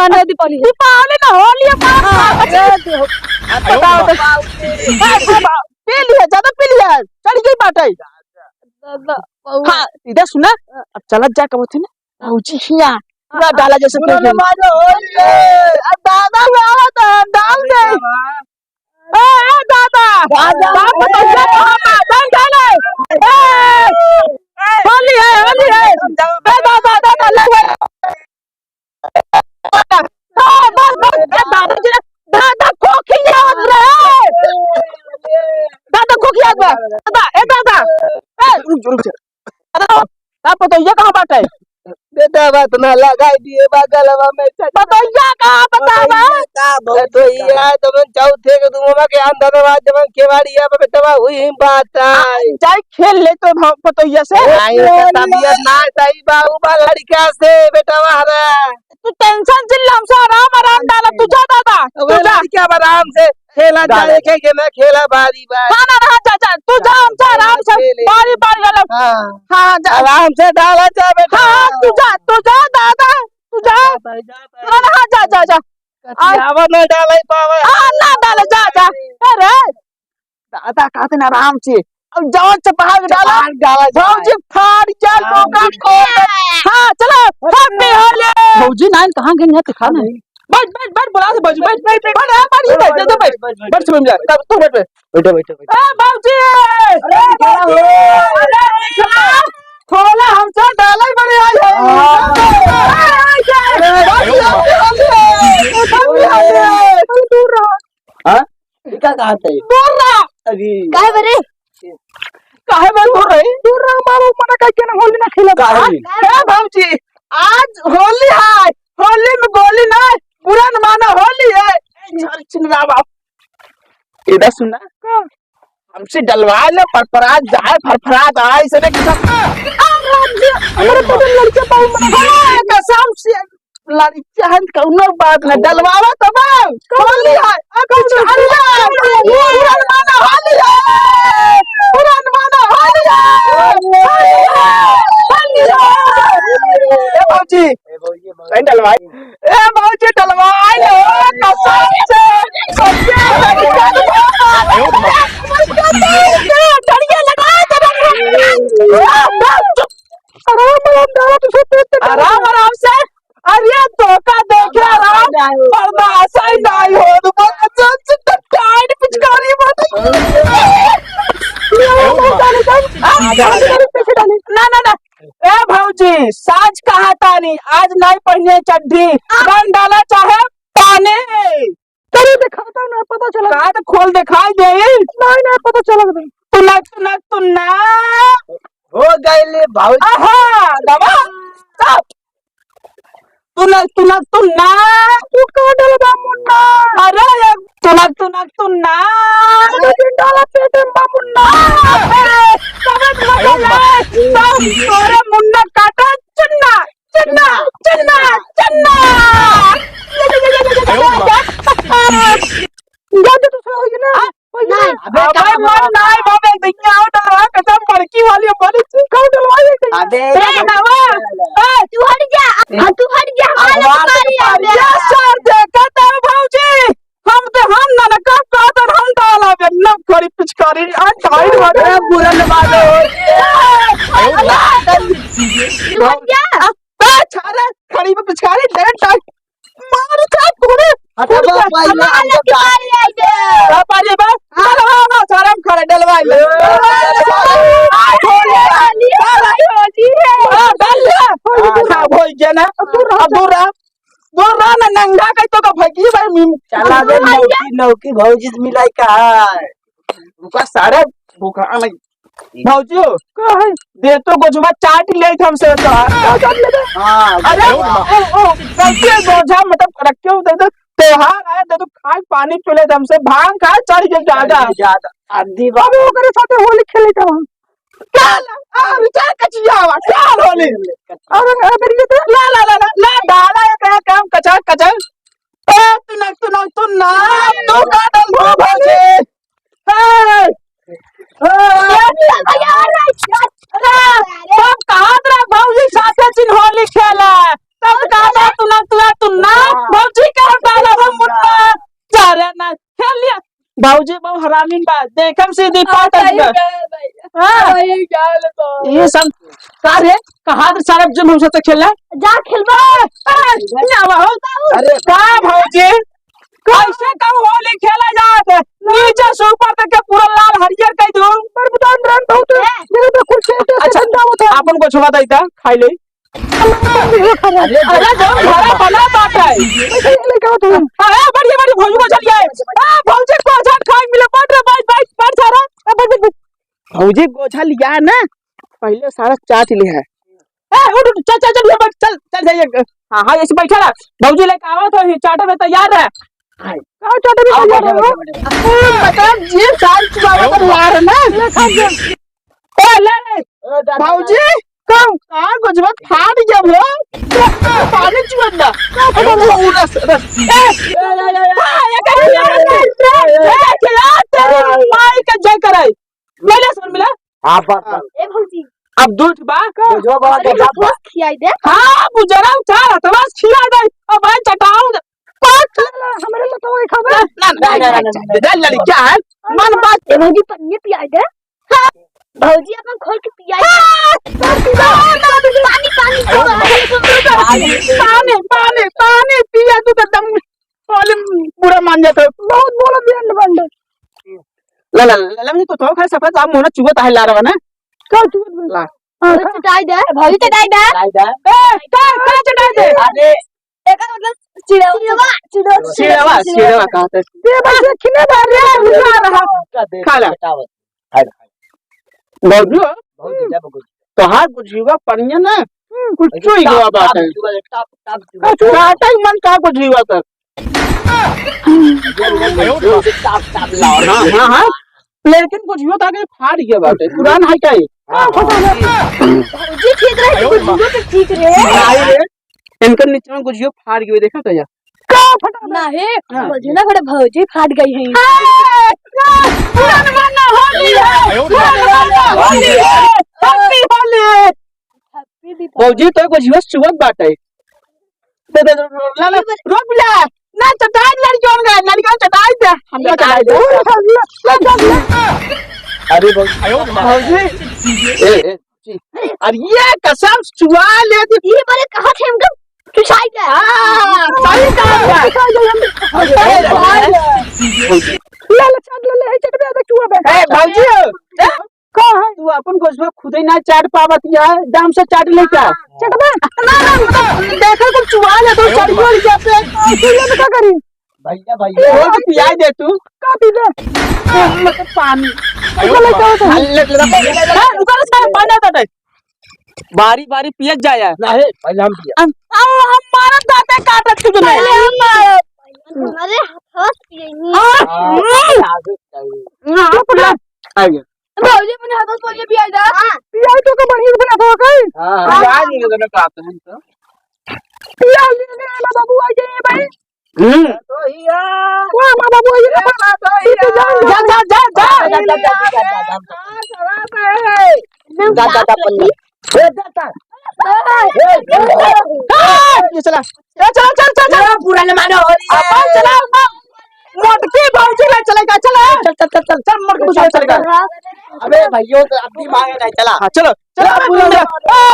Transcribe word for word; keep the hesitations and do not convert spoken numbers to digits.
ना दीपावली है। दीपावली ना, होली है, मार, हाँ, मार, ए, दे-, बताओ तो। ए, ए, बा-, पी लिया, ज्यादा पी लिया, चढ़ गई बाटे। दादा, बहुत हाँ, इधर सुना, अब चलत जा, कब होती ना, भौजी हिया, पूरा डाला जैसे पूरा खेल खेल। नमाज होली है। अब दादा हुआ तो डाल दे। ए, ए, दादा। दादा। दादा, पतंगिया कहाँ बा? चल, चल। ए, होली है, होली है। ए, दादा, दादा, लग गए। दादा, बस, बस, ए, दादा जी, दादा, खोखी आवत रहे। दादा, खोखी आवत बा। दादा, ए, दादा। ए, रुक, रुक, रुक। अरे, का पतोहिया कहाँ बाटे? बेटा, बात ना लगाई दिए बा गलवा में चट-, पतोहिया कहाँ बतावा? पतोहिया का भौजी पतोहिया का? जवन चौथे के दुमवा के अंदर बा, जवन केवाड़िया पे बेटवा हुई बात है। जाई खेल ले तो हम पतोहिया से। नहीं, बेटा, तबीयत ना सही बा, उ बा लड़का से, बेटवा हरा। तू tension जिन ला, हमसे आराम, आराम डाला, तू जा दादा, तू ओकरे जा। लड़का बा, आराम से खेला जा। जाए के, के ना खेला बारी बारी। हाँ, ना, ना, जा, जा, तू जा, जा, हमसे आराम से खेले। बारी बारी डाला। हाँ। हाँ, जा। आराम से डाला जा बेटा। हाँ, तू जा, तू जा दादा, तू जा। जा, जा, जा, जा। ना, ना, हाँ, जा, जा, जा। कचियावा ना डाले पावे। हाँ, ना डाले, जा, जा। अरे, दादा कहते ना आराम से। अब जवन चपहार डाला, चपहार डाला जाए। भौजी फाड़ के हाँ, लोगा जी। खोल दे। हाँ, चलो, happy होली। भौजी नाइन कहाँ गई ना दिखा नहीं। बैठ, बैठ, बैठ, बुला दे भौजी, बैठ, बैठ, बैठ, बैठ, बैठ, बैठ, बैठ, बैठ, बैठ, समझ में आ, तब तू बैठ, बैठ। बैठो, बैठो, बैठो। ए, भौजी! अरे, अरे, खोला, हमसे डाले बड़े आई है। हाँ। अरे, भौजी, भौजी, भौजी, भौजी, भौजी, दूर रहो। हाँ? ई का कहत है? दूर रह। अरे। काहे बरे? काहे बरे दूर रही? दूर रह बाबू, मना काहे के ना होली ना खेलब? काहे? हाँ? हे भौजी, आज होली है, होली में गोली ना, बुरा न माना, होली है। ए, छोरी, सुन रहा बाप। इधर सुन ना। का? हमसे डलवा ले, फरफरा जाए, फरफरा जाए, इसे देख। आ, राम जी, हमारे पता लड़के पाऊ मना। हाँ, कसम से। लड़किया हन, कौनो बात ना, डलवावा तब होली है। अब कुछ हल्ला, पुरान माना होली है, पुरान माना होली है, होली है, होली है। ए भौजी, कहीं डलवाई। ए भौजी, डलवाई लो, कसम से, कसम से, चढ़िया लगा दे। आराम, आराम, आराम, तू सब देख के आराम, आराम से। अरे, धोखा देखे, आराम, बर्दाश्त ही नहीं हो, तो बहुत अच्छा से तो टाइट पिचकारी बनी। ना, ना, ना। ए भौजी, साँच कहा तानी, आज नहीं पहिने चड्ढी, रंग डाला चाहे पानी। अरे, दिखाता ना, पता चला। कहा तो खोल दिखाई दे। नहीं, नहीं, पता चला। तुनक, तुनक, तुन्ना। हो गई ले भौजी। आहा, दबा। Stop। तुनक, तुनक, तुन्ना। तू का डलबा मुन्ना? अरे, ये तुनक, तुनक, तुन्ना। अरे, ये डाला पेट में बा मुन्ना। अरे, समझ में अरे, आ जाए। बाप रे। Stop। तोरे मुन्ना काटा चुन्ना। चन्ना, चन्ना, चन्ना। जल्दी तो सो होइए ना। होइए ना। नहीं। अबे, अबे, कहाँ मन मारा? नहीं, बाबे, देखिए, आओ, डलवा, कसम, बड़की वाली हमारी चीज, कौन डलवाए? अबे, ए, डलवा। ए, तू हट जा। हाँ, तू हट जा, हमारा अगवा तो तो पारी आ पारी। गया। Yes, sir, देखा था, भौजी। हम तो, हम ना, ना, कब कहत हम डाला बे, नम खड़ी पिचकारी, आ, टाइट बाटे। ए, बुरा न मानो। ए, अल्लाह। तू हट जा। आ, बे, छारे, खड़ी में पिचकारी, दे, टाइट। मार, छाप, तूने। हटा, बा, बा, अल्लाह, अल्लाह की बारी आई दे। बा, पारी, बा। हाँ। चलो, हाँ, हाँ, सारा हम खड़े, डलवाई ले। ए, आ, होली, होली, होली है। हाँ, डाल ले। हाँ, हाँ, हो गया ना। अब दूर रह। दूर रह ना, नंगा कहीं तो का भगी भाई, मिम-, चला दे, हाँ, नौकी, नौकी भौजी से मिलाई का है? रुका सारे, भूखा नहीं। भौजी हो, का है? दे तो गोझवा चाट ले हमसे तो। का चाट ले? हाँ, अरे, भौजी। ओ, ओ, कैसे गोझा मतलब रखे हो, दे दे, त्योहार आए, दे तो खाए, पानी पी ले हमसे, भांग खाए, चढ़ के ज्यादा। चढ़ के ज्यादा। आदि बाबू ओकरे साथे होली खेले का। क्या ला? आ, विचार कचिया हुआ, क्या होली? अरे, अरे, ये तो ला, ला, ला, ला, ला, डाला ये क्या काम, कचर, कचर। ए, तू ना, तू ना, तू ना, तू का डल भो भौजी। ए, ए, ए, सब कहा तेरा भौजी साथे चिन्ह होली खेला। तब कहा तू ना, तू ना, तू ना, देखम सीधी पाट आ, सही है। है भैया। हाँ। सही है, क्या ले तो? ये सब का रे? कहाँ से सारा जन हमसे तो खेलना? जा खेलबा। ए, ए, ना आवा हो। अरे। का भौजी? कैसे कब होली खेला जात है? नीचे से ऊपर तक के पूरा लाल हरियर कर दो। पर बता रहा बहुत। ए। मेरे पे कुछ खेलते से अच्छा, झंडा होता है। आपन गोझवा दैता, खाई ले। अरे, अरे, जो घरा बना बात है। अरे, बड़ी, बड़ी भौजी को चलिए। ए, भौजी को झट खाए मिले, बैठ रे, बैठ, बैठ, बैठ सारा। ए, बैठ, बैठ, बैठ। भौजी गोझा लिया ना, पहिले सारा चाट लिहा। ए, उठ, उठ, चल, चल, चल, ये बैठ, चल, चल, जाइए। हाँ, हाँ, ऐसे बैठा रहा। भौजी लेके आवा तो ही चाटे में तैयार रहे। हाँ। का चाटे में आओ, तैयार बैठो, रहो? बैठो, बैठो। ए, बता, ये साल चुनाव तो लार ना। ए, ले रे। ए, दादा, भौजी, दादा। कम, का गोझवा फाट गया बे? पानी चुअत बा। का फटा बा? ओ, रस, रस। ए, ए, ए, ए, ए, ए, ए, ए, ए, ए, खिला तेरी माई के जय करे। मिले सुन मिले। हाँ, बस, बस। ए भौजी। अब दूध बा का? बुझवा बड़ा अरे, के बस खियाई दे। हाँ, बुजरा उठा, तमास खिया दे। अब भाई चटाऊ दे। पाक, हमरे लतवा के खाबे? ना, ना, ना, ना, ना, ना, ना, ना, लड़किया है। मन बात। ए भौजी, पनिया पियाई दे। हाँ। भौजी, अपन खोल के पियाई दे। हाँ। पानी, पानी, पानी, पानी, पानी पिया तू तो दम बोले, बुरा मान जाता है। बहुत बोला, बंड, बंड। ला, ला, ला, ला, तो, तो खा सफेद साहब मोहना चुगत आहे ला रहा ना। का चुगत बा? ला। हाँ, अरे, चटाई दे, भौजी चटाई दे। चटाई दे। ए, का, का चटाई दे? अरे। एकर मतलब चिड़वा, चिड़वा, चिड़वा, चिड़वा, चिड़वा कहते हैं। ये बस ये खिले बार रे, बुझा रहा। का दे, खा ला। चटावत। खाए, खाए। भौजी हो? भौजी, जा बबू। तोहार बुझिवा पनिया ना, हम्म, कुछ ऐसे चुई टाप, गवा टाप बाटे। चुआ, टाप, टाप चुआ। अच्छा, काटा ही मन का बुझिवा तक। ये लोग टाप, टाप लाओ। हाँ, हाँ, हाँ। लेकिन बुझिवा तो आगे फाड़ गया बाटे, पुरान है क्या ये? हाँ, हाँ। भौजी ठीक रहे, बुझिवा तो ठीक रहे। नहीं रे, इनकर नीचे में बुझिवा फाड़ गया, देखा तो यार। का फटा? नाही, हाँ। भौजी ना, बड़े भौजी फाट गई है। ए, ए, पुरान माना होली है, पुरान माना होली है, Happy होली। Happy भी भौजी तो कुछ बस चुवत बाटे। दे, दे, दे, ला, ला, रोक ले। ना चटाई लड़कियों का, लड़कियों चटाई दे, हम लोग चटाई दे। अरे भौजी। भौजी। ए, ए, अरे ये कसम चुआ ले दी। ये बड़े कहा थे हमका, तू सही कह। हाँ, सही कहा। अरे, अरे, अरे, ले, ले, चाट ले, ले, हे चटबे, अबे चुआ बे। ए, भौजी, ए, का है? तू अपन गोझवा खुदे ना चाट पावत या, दाम से चाट ले क्या? चटबे? ना, ना, ना, देखो, तुम चुआ ले, तो चट बोल जाते। तू ये तो का करी? भैया, भैया। रोज पियाई दे तू। का पीबे? मतलब पानी। ऐसा लड़का होता है। ले, ले, ले, ले, ले, ले। हाँ, रुका, रुका, पानी आता है। बारी, बारी पियत जाया। नहीं, पहले हम पिया। हम, हम, हम मारत जाते, काटत कुछ नहीं। पहले हम मारत। अरे, हंस पियनी। हाँ। हाँ, हाँ, हाँ, हाँ। आ गया। भौजी, अपने हाथों से पिया जा। हाँ। पिया तो का बढ़िया से बना दो, कहीं। हाँ, हाँ। पिया नहीं, तो ना कहते हैं तो। पिया नहीं, ना बाबू आ गए भाई। हम्म। तो हिया। वाह, वाह, बाबू, ये तो जा, जा, जा, जा। जा, जा, जा, जा, जा, जा। जा, जा, जा, पन्नी। ए, जा, जा। ए, ए, ए, ये चला। ए, चला, चल, चल, चल। ए, पूरा जमाना हो रही है। अपन चला, अपन। मोटकी भौजी ले चलेगा, चला। चल, चल, चल, चल। चल, मोटकी भौजी ले चलेगा। अबे, भैया, तो अब भी मांगे नहीं, चला। हाँ, चलो। चला, पूरा जमाना।